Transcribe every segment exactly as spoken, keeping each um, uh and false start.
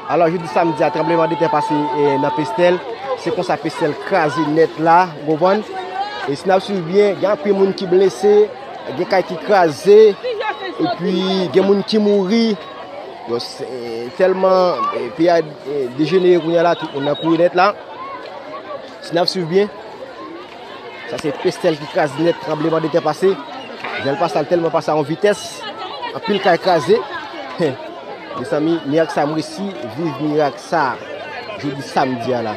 Alò, jodi samdi a, tranblemanntè pase, e, nan Pestèl. Se konsa Pestèl kraze nèt la, ou konprann? E si n ap swiv byen, gen anpil moun ki blese, gen kay ki kraze, epi gen moun ki mouri. Bon, se, tèlman, e, peyi a, e, dejenere kounye a la, tout moun nan kouri nèt la. Si n ap swiv byen, sa se Pestèl ki kraze nèt, tranblemanntè pase. Jan l pase a, l tèlman pase a yon vitès, anpil kay kraze. Mezanmi, mirak sa m resi viv mirak sa jodi samdi a la.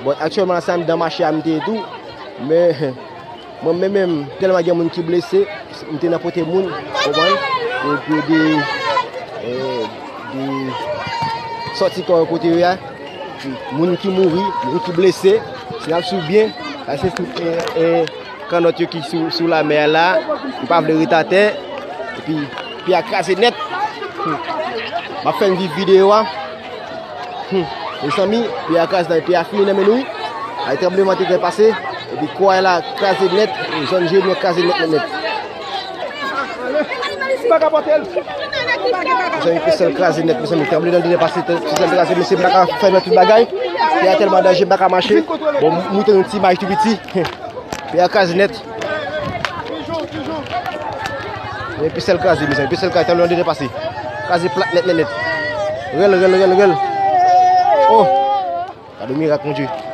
Bon, aktyèlman la, se anndan mache a m te ye tou, men mwen menm, menm, tèlman gen moun ki blese, m te nan pote moun, konprann? Pou, pou de, e, de sòti kò yo kote yo ye a. Moun ki mouri, moun ki blese, si n ap swiv byen, sa se tout, e, e, kannòt yo ki sou, sou lamè a la, yo pa vle ret atè, epi pye a kraze nèt. Hmm. M ap fè n viv videyo a. Hmm. Mezanmi, pye a kraze, pye a fini nan men nou wi. Ay, tranblemanntè pase, epi kò a la kraze nèt, zòn Jeremi an kraze nèt, nèt, nèt. Mezanmi, Pestèl kraze nèt, mezanmi, tranblemanntè pase, Pestèl kraze, mesye, m pa ka fè nan tout bagay. Pye a tèlman danje, m pa ka mache. Bon, m montre nou ti imaj tou piti. Pye a kraze nèt. Men Pestèl kraze, mezanmi, Pestèl kraze, tranblemanntè pase. Kraze plat nèt, nèt, nèt. Rèl, rèl, rèl, rèl. Oh! Gade mirak, Bondye.